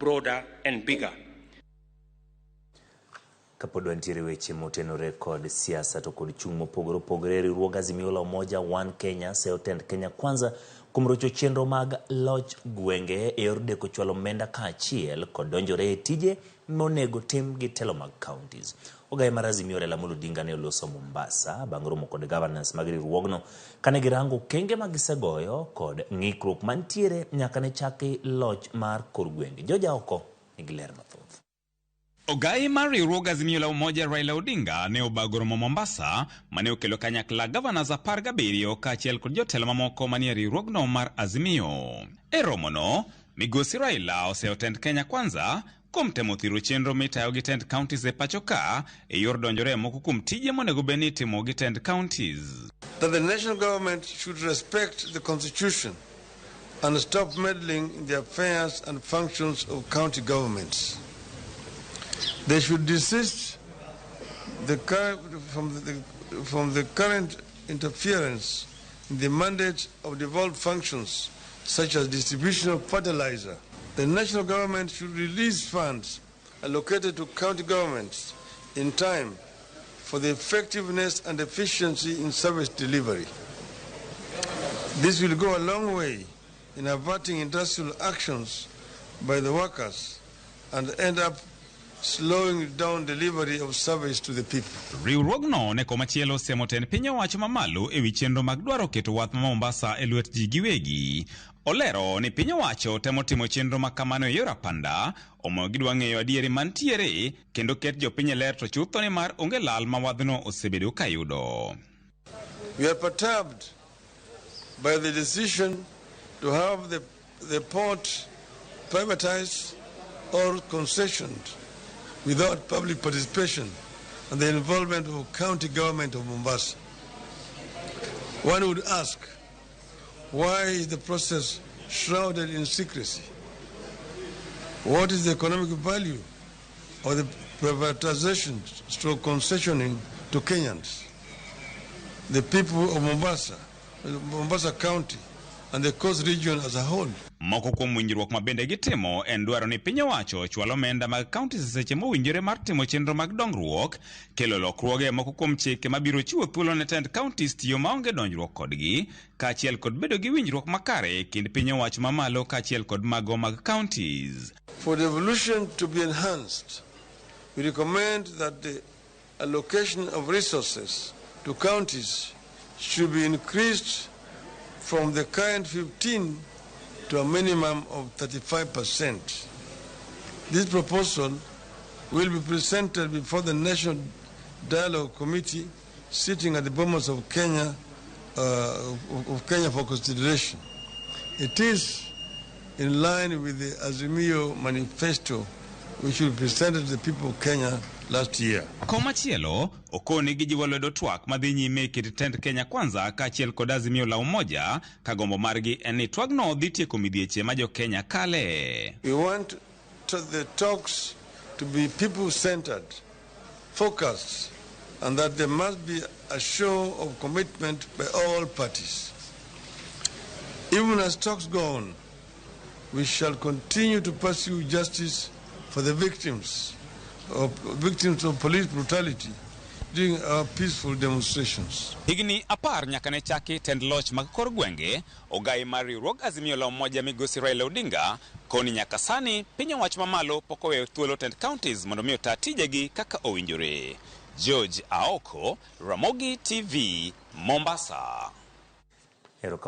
broader and bigger. Kapod wantiere weche motenore kod siasa to kod chung' mopogore opogore, riwruog Azimio la Umoja One Kenya seyo tend Kenya Kwanza kuom rocho chenro mag loch gwenge e yor deko chwalo omenda kaachiel kod donjore e tije monego tim gi telo mag counties. Ogaye mar Azimio Raila Amolo Odinga ne oloso Mombasa bang' romo kod governors mag riwruogno kane girango okenge ma gisegoyo kod ng'ikruok mantiere nyaka ne chaki loch mar kor gwenge. Joja oko nigi ler mathoth. Ogai mar riwruog Azimio la Umoja Raila Odinga ne obago romo Mombasa mane okelo kanyakla governors 17 kaachiel kod jotelo mamoko manie riwruogno mar Azimio. E romono, Migosi Raila oseyo tend Kenya Kwanza kuom temo thiro chenro mitayo gi tend counties e pacho ka e yor donjore e moko kuom tije monego bed ni itimo gi tend counties. That the national government should respect the constitution and stop meddling in the affairs and functions of county governments. They should desist from the current interference in the mandate of devolved functions such as distribution of fertilizer. The national government should release funds allocated to county governments in time for the effectiveness and efficiency in service delivery. This will go a long way in averting industrial actions by the workers and end up slowing down delivery of service to the people. Riwruogno ne komachielo osiemo tend piny owacho mamalo ewi chenro mag dwaro keto wath ma Mombasa e lwet ji giwegi. Olero ni piny owacho temo timo chenro ma kamano e yor apanda, omiyo gidwa ng'eyo adieri mantiere kendo ket jopiny e ler to chutho ni mar onge lal ma wadhno osebedo kayudo. We are perturbed by the decision to have the port privatized or concessioned without public participation and the involvement of county government of Mombasa. One would ask, why is the process shrouded in secrecy? What is the economic value of the privatization stroke concessioning to Kenyans, the people of Mombasa, Mombasa County, and the coast region as a whole? Moko kuom winjruok ma bende gitimo en dwaro ni piny owacho chwal omenda mag counties e seche mowinjore mar timo chenro mag dongruok, kelo lokruoge moko kuom chike mabiro chiwo thuolo ne tend counties tiyo maonge donjruok kodgi, kaachiel kod bedo gi winjruok makare e kind piny owacho mamalo kaachiel kod mago mag counties. For devolution to be enhanced, we recommend that the allocation of resources to counties should be increased from the current 15 to a minimum of 35%. This proposal will be presented before the National Dialogue Committee sitting at the Bomas of Kenya for consideration. It is in line with the Azimio Manifesto, which we presented to the people of Kenya last year. Komachielo, okoni gijiwo lwedo twak madhi nyime e kind tend Kenya Kwanza kaachiel kod Azimio la Umoja ka gombo margi en ni twagno dhi tieko midhieche ma jo Kenya kale. We want the talks to be people-centered, focused, and that there must be a show of commitment by all parties. Even as talks go on, we shall continue to pursue justice for the victims of police brutality during our peaceful demonstrations. Higni 10 nyaka ne chaki tend loch mag kor gwenge, ogai mar riwruog Azimio la Umoja Migosi Raila Odinga koni nyaka sani piny owacho mamalo pok oweyo thuolo tend counties mondo mi ota tijegi kaka owinjore. George Aoko, Ramogi TV, Mombasa. Erokamano.